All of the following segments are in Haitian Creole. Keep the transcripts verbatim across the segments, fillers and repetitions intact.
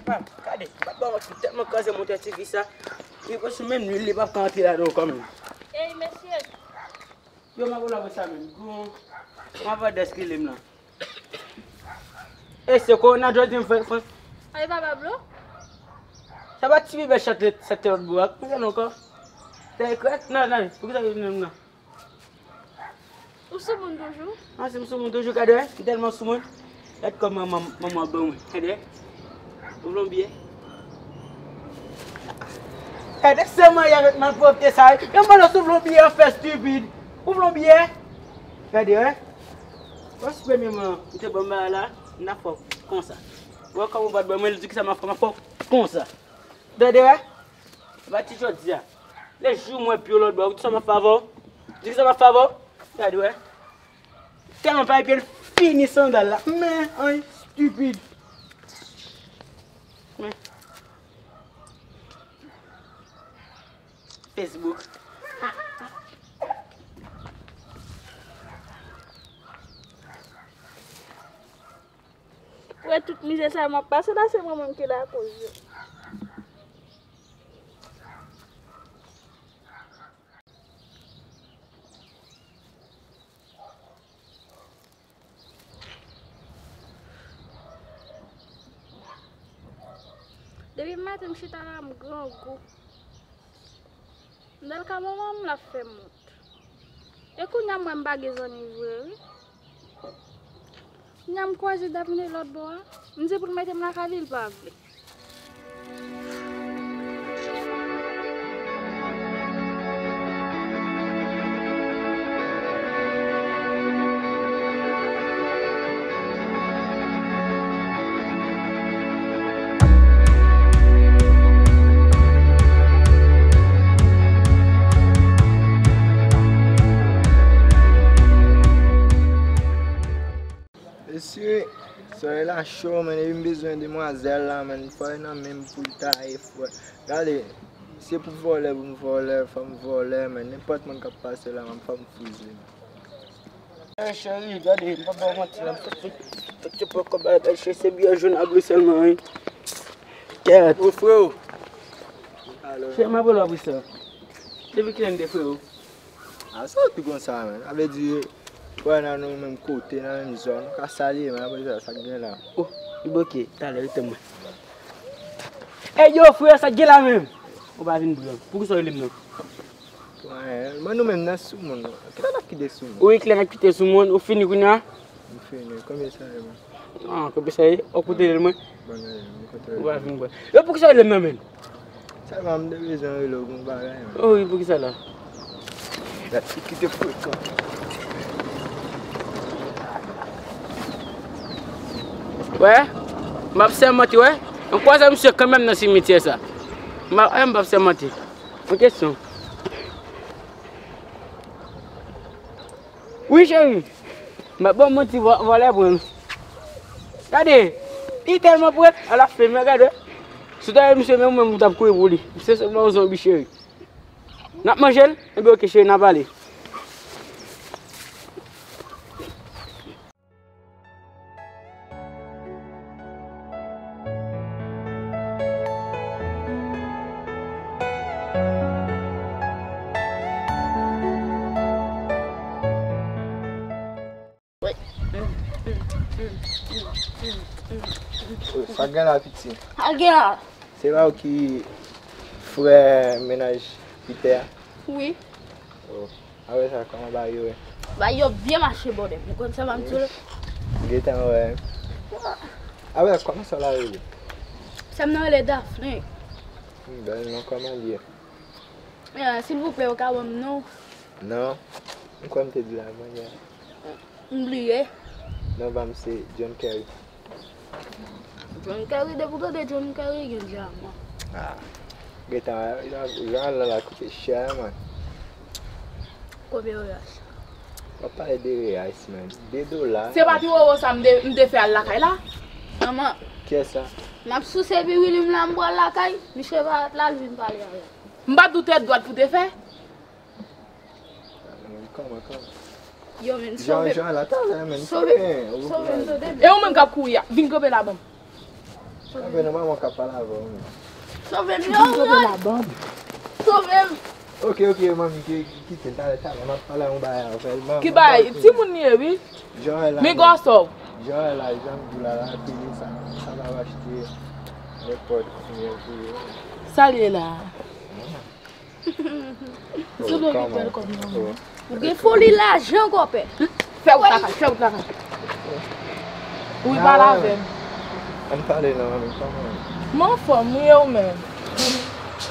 Gade, m pa ba w manti, tèlman kraze montè tifi sa. Li pral sou menm lwil, li p ap ka antre ladan ankò menm. Ey, mesye! Yo, m ap wè sa menm. Gon, m ap wè dèske lem lan. E se Corona Jordan fè, fè. Ay, pa Pablo? Sa pa ti bebe chat, chat lòt bò a. Mwen ankò. Tè krèk? Non, non, pou ki sa yo menm nan? Ou sou moun toujou? Ah, si m sou moun toujou, gade, wè. M tèlman sou moun. Gade kòman manman ban mwen. Gade, wè. Ou vle yon biyè? Gade, se manyen avèk malpwòpte sa, wè. Yon moun sou vle yon biyè, fè stupid. Ou vle yon biyè? Gade, wè. Wè, si premyèman, ou te ban m bagay la, m t ap fè w konsa. Wè, kòm ou pa t ban mwen, li di ki sa m ap fè, m ap fè w konsa. Tande, wè? Pati jodi a. Le jou mwen pi w lòt bò, ou di sa m ap fè avè w? Di ki sa m ap fè avè w? Gade, wè. Tèlman pa epi l fini sandal la. Men, ay, stupid. Men. Facebook. Wè tout mizè sa m ap pase la, se mwen menm ki lakoz yo. Depi maten m chita la, m grangou. M dal ka manman m, l ap fè m wont. E kounye a m wè m pa gen zanmi vre wi. Kounye a m kwaze Davine lòt bò a. M di pou l mete m lakay li, l pa vle. Mesye, solèy la cho, men, epi m bezwen demwazèl la, men, fò l nan men m pou l ta ye fwè. Gade, se pou vòlè pou m vòlè, fò m vòlè, men, nenpòt moun k ap pase la, m ap fè m fouze. Ey, cheri, gade, m pa ba w manti, la, m sot, sot, sot, sot pran kòb la, cheri, se biyè jòn a ble sèlman, wi. Kèt. Ô, freo. Cheri, m ap rele w apre sa. Depi kilè n te freo? A, sa w tou konsa, men. Sa vle di, wè, nan nou menm kote, nan menm zòn, nou ka salye, men apre sa, sa k gen la? Oh, li bloke, talè, rete mwen. Ey, yo, frè, sa k gen la menm? Ou pa vin pran. Poukisa w rele m nan? Wè, men nou menm nan sou moun. Kilè n ap kite sou moun? Wi, kilè n ap kite sou moun? Ou fini kounye a? M fini. Konbyen sa ye, man? Ah, konbyen sa ye? Ou koute l mwen? Bon, non, non, m koute l. Ou pa vin pran. Yo, poukisa w rele m nan menm? Sèlman m te bezwen rele w pou yon bagay, man. Oh, wi, poukisa la? Gad, ki te frekan. Wè, m ap sèmante, wè. M kwaze misye kanmenm nan simityè sa. M ap, m ap sèmante. Yon kesyon. Wi, cheri. M ap ba w manti, vò-, vòlè pran l. Gade, li tèlman pre, al ap fè m, gade. Si w ta wè misye, menm ou menm ou t ap kouri pou li. Misye se yon zonbi, cheri. N ap manje l? Ebyen, oke, cheri, n a pale. Sa gen la, piti? Sa gen la? Se pa ou ki frè mennaj Pitè a? Wi. Oh. Apre sa, kòman bagay yo ye? Bagay yo byen mache, bòdè. Ou konn sa m ap di w la? Gentan wè. Apre, kòman sa w la rele? Sa m nan rele Daphne. Hmm, bèl non, kòman l ye? Eh, silvouplè, ou ka ban m non? Non. M kwè m te di l avan yè. M bliye. Non pa m se John Kerry. John Kerry, depi w tande John Kerry, gen dyaman. Ah. Gentan, jan, jan la la koute chè, man. Konbyen reyal sa? W ap pale de reyal, man. De dola. Se pa ti wowo sa m te, m te fè al lakay la? Manman. Kiyès sa? M ap souse epi Willy m la, m pral lakay. Misye pa la, l vin pale avè m. M pa t di w tèt dwat pou te fè? Kòman, kòman? Yo, men, sove. Jan, jan la talè, men. Sove. Sove, sove. E ou menm k ap kouri a, vin kanpe la ban m. Kanpe non, manman k ap pale avè w, wi. Sove m, yo, yo. Sove m. Ok, ok, manmi, ki, ki, kite l, talè, talè, m ap pale yon bagay avè l. Ki bagay? Timoun li ye, wi. Jan w wè la, men gwosè w. Jan w wè la, jan m di w la, la, peye sa, sa l ap achte nenpòt kounyè pou yo. Sa l ye la? Sou do gen bèl kòb nan men. Ou gen foli lajan, konpè. Fè wout lakay, fè wout lakay. Wi, pale avè m. Ann pale non, manmi, kòman w ye? M anfòm, wi, e ou menm?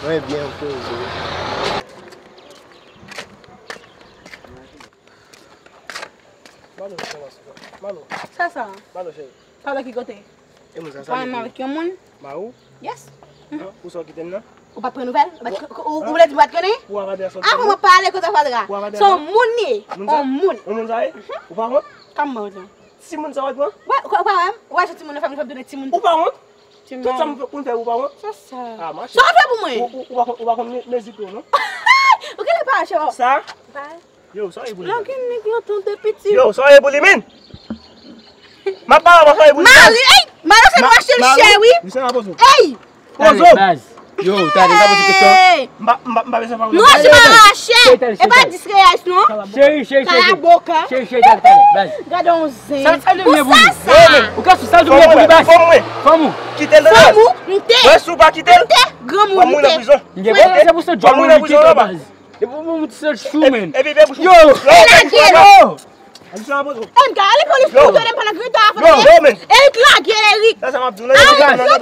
Mwen byen poze. Malo, kòman se? Malo. Sa sa? Malo, cheri. Pale ki kote? E moun sa, sa li di? Avèk yon moun? Mari w? Yes. An, ou sa w kite m nan? Ou pa t pran nouvèl? Ou pa t, ou, ou vle di m pa t konnen? Ou avadra sa w di? Avan mwen pale kote avadra. Ou avadra sa? Se yon moun li ye. Moun sa? Yon moun. Yon moun sa ye? Ou pa wont? Kòman ou di? Timoun sa w pran? Wè, ou pa wè m? Ou wè jan timoun nan fè m, fè m tounen timoun. Ou pa wont? Tout sa m pou m fè, ou pa wont? Sa sa? Ah, mache. Sa w fè pou mwen? Ou, ou, ou pa konn, ou pa konn me-, mezi pye w, non? Ou genlè pa mache, oh. Sa? Yo, sa w ye pou li? Lè w gen nèg lan tande piti. Yo, sa w ye pou li, men? M ap pale avè w, sa w ye pou li, baz? Mari, ey! Mari, se nou achte l chè, wi. Ey! Pozo! Baz. Yo, tande, m pa poze kesyon. M pa, m pa, m pa bezwen pa. Nou achte pa rache. E pa dis reyès, non. Cheri, cheri, cheri. Kalaboka. Cheri, cheri, tande, tande, baz. Gade yon zen. Sa, sa l vle pou li? Yo, men. Ou ka sou sa l vle pou li, baz? Fanm ou. Kite l, fanm ou, m te. Mwen, si w pa kite l, m te. Granmoun, m te. M gen pwoblèm, se pou sa djòl mwen kite, baz. E pou moun ti sèl chou, men. Epi, epi, yo! Yo! M ka ale polis pou tande pandan grita a fè. Yo, men. Eric lage, Eric. Sa, sa m ap di w la. Yo,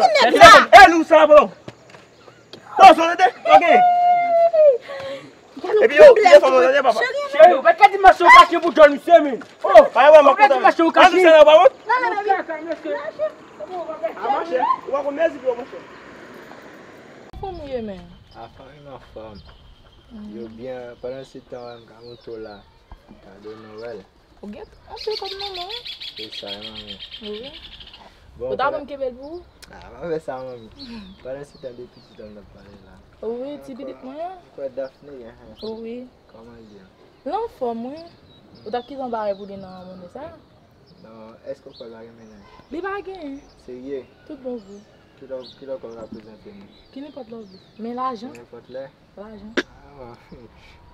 ki nèg la? E nou sa, bro. Pozo, tande? Ok. Epi, yo, yo, fò mwen tande, papa. Cheri, ou pa ka di mache ou kache pou djòl misye, men. Oh, pa wè, mwen kontan. Ou pa ka di mache ou kache. An nou sa la, pa wont? Non, non, non. A, mache. Ou pa konn mezi pye w, monchè. Fanmi yo, men. A, fanmi m anfòm. Yo byen, pandan se tan, m ka montre w la, m ka de nouvèl. Ou gen anpil kòb nan men w, wi. Se sa, manmi. Wi. Bon, ou ta ban m kenbe l pou ou? A, pa fè sa, manmi. Pandan se tan, de pitit an n ap pale la. Wi, ti pitit mwen an. Ou kwè Daphné, enhen. Wi. Kòman l ye? L anfòm, wi. Ou t ap kite yon bagay pou li nan monnen sa? Non, èske w kwè l pa gen mennaj? Li pa gen. Serye? Tout bon vre. Kilè, kilè w kwè w ka prezante m? Ki nenpòt lè w vle. Men lajan. Nenpòt lè? Lajan. A, bon.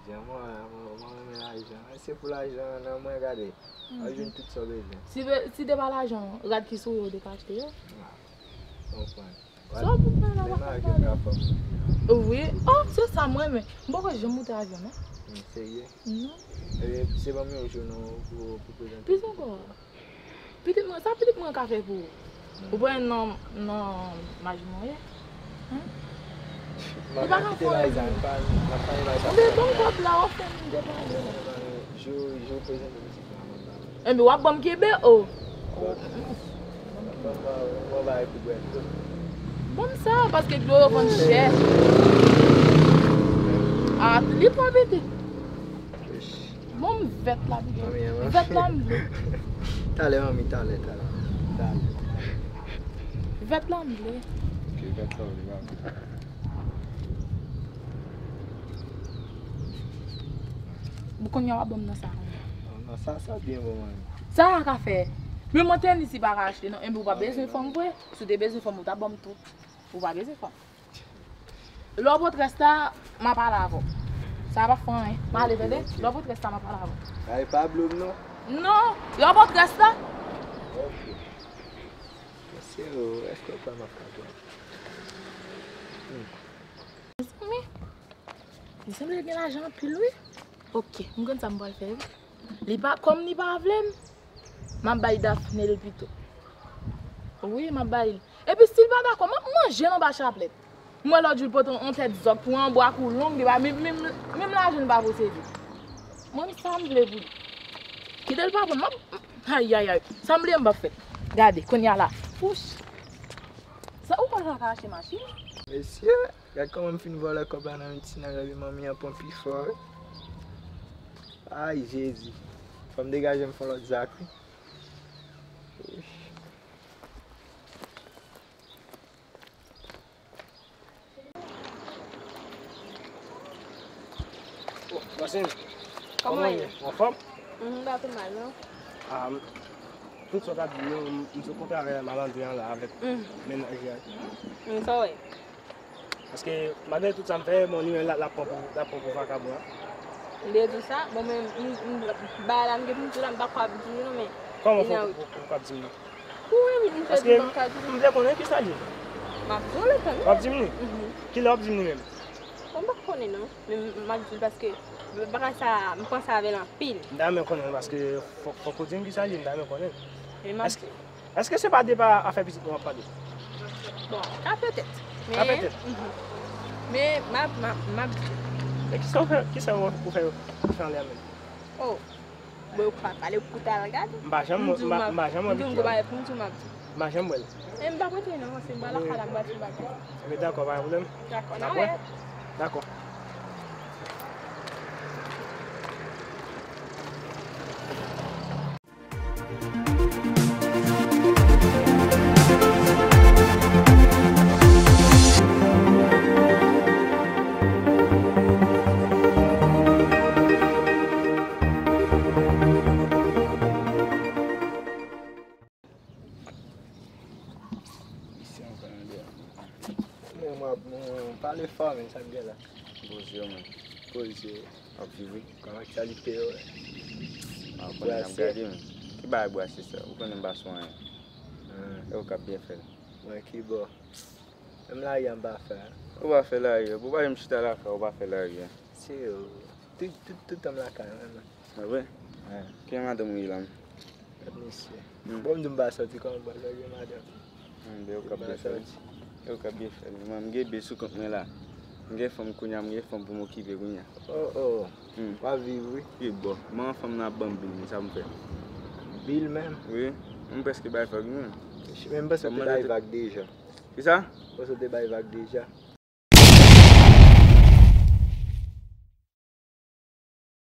Jan mwen, mwen, mwen renmen lajan. Se pou lajan nan mwen, gade. W ap jwenn tout sa w bezwen. Si, si te pa lajan, rad ki sou yo, ou te ka achte yo? A, konprann. Sa w pou fè la, w ap fè. Wi. Oh, se sa m renmen. M poko janm moute avyon, non. Serye? Non. E, se ban m yon jou, non, pou, pou prezante. Plis ankò. Pitit mwen, sa pitit mwen ka fè pou ou? Ou pa wè nan, nan maj mwen ye? Hein? Ou pa ka fè anyen. Anben, ban m kòb la, w ap fè m depale. Jou, jou prezante pitit mwen, mwen pa. Enben, w ap ban m kenbe, o. Ban m, ban m bagay pou bwè. Ban m sa, paske dlo yo vann chè. A, li twò piti. Bon, m vèt la pito. Vèt la m vle. Talè, manmi, talè, talè. Talè. Vèt la m vle. Ok, vèt la w vle, manmi. Bon, kounye a w ap ban m nan sa. Non, non, sa, sa byen bon, manmi. Sa a ka fè. Men mwen te di si pa ka achte, non. Enben, ou pa bezwen fanm vre. Si w te bezwen fanm, ou ta ban m tou. Ou pa bezwen fanm. Lè w pot rès la, m a pale avè w. Sa p ap fè anyen. M ale, tande? Lè w pot rès la, m a pale avè w. Ay, pa blo m non. Non, lè w pot rès la. Ok. Mesye, o, èske w kwè m ap ka pran? Hmm. Mezanmi, li sanble gen lajan anpil, wi. Ok, m konn sa m pral fè, wi. Li pa, kòm li pa vle m, m ap bay Daphné l pito. Wi, m ap bay l. Epi si l pa dakò, m ap manje l anba chaplèt. M wè lòt jou l pote yon tèt zòk pou anbwa kou long, li pa menm, menm, menm lajan l pa posede. Mwen, sa m vle pou li. Kite l pa pran, m ap, ayayay. Sa m vle, m p ap fè. Gade, kounye a la. Wouch. Sa, ou kwè sa ka achte machin? Mesye, gad kòman m fin vòlè kòb la nan yon ti nèg epi manmi an pran pi fò, wi. Ay, Jezi. Fò m degaje m fè yon lòt zak, wi. Oh, Francine, kòman w ye? Anfòm? Mhm, pa pi mal, non. Ah, m, Tout sa w t ap di yo, m, m sou kontra avè malandren an la avèk mennaj li a. Mm, sa w wè? Paske, malgre tout sa m fè, bon, li menm l ap, l ap pran pou, l ap pran pou vakabon an. M te di w sa, bon, men, m, m, bagay la, m gen pou m di w la, m pa kwè ap di w non, men. Kòman fò ou, ou, ou p ap di m non? Ou menm, m te di m pa ka di w. Paske m vle konnen kisa l ye. M ap di w lè tan. W ap di m li? Mhm. Kilè w ap di m li menm? Bon, m pa konnen non. Men m, m ap di l paske bagay sa, m panse avè l anpil. M ta renmen konnen l paske fòk, fòk ou di m kisa l ye, m ta renmen konnen l. Men m ap Èske, èske se pa de pa afè pitit nou ap pale? Bon, ka petèt. Ka petèt. Mhm. Men m ap, m ap, m ap di l. Men kisa ou fè, kisa ou, ou fè, ou fè anlè a menm? Oh. Bon, ou pa pale pou ta al gade. M pa janm, m pa janm wè pitit la. M pa janm wè l. E m pa prete non, se m pa lakay la, m pa ti bagay. Ebyen dakò, pa gen pwoblèm. Dakò, n a wè. Dakò. Misye ankò nan dèyè. Men mwen ap, mwen pale fò, men sa k gen la? Poze w, men. Poze. W ap viv, wi. Kòman aktyalite yo? A, w konnen n ap gade, men. Ki bagay brase sa? Ou konnen m pa sou anyen. Hmm. E ou k ap byen fè l. Mwen ki bò? Menm lari a m pa fè. Ou pa fè lari a. Pou w pa janm chita lakay ou, ou pa fè lari a. Se yo. Tout, tout, tout tan m lakay mwen, men. A vre? Wi. Ki jan madanm ou ye la menm? Gad mesye. Hmm. Bon, m di m pa sòti, kòman m pral sòti madanm? Hmm, ben, ou k ap byen fè l. Ou k ap byen fè l. Mwen, m gen bebe sou kont mwen la. M gen fanm kounye a, m gen fanm pou m okipe kounye a. Oh, oh. Hmm. W ap viv, wi. Wi, bon. Mwen, fanm nan ap ban m bil, men sa m fè? Bil menm? Wi. M prèske bay vag, wi. Men m panse w te bay vag deja. Kisa? M panse w te bay vag deja.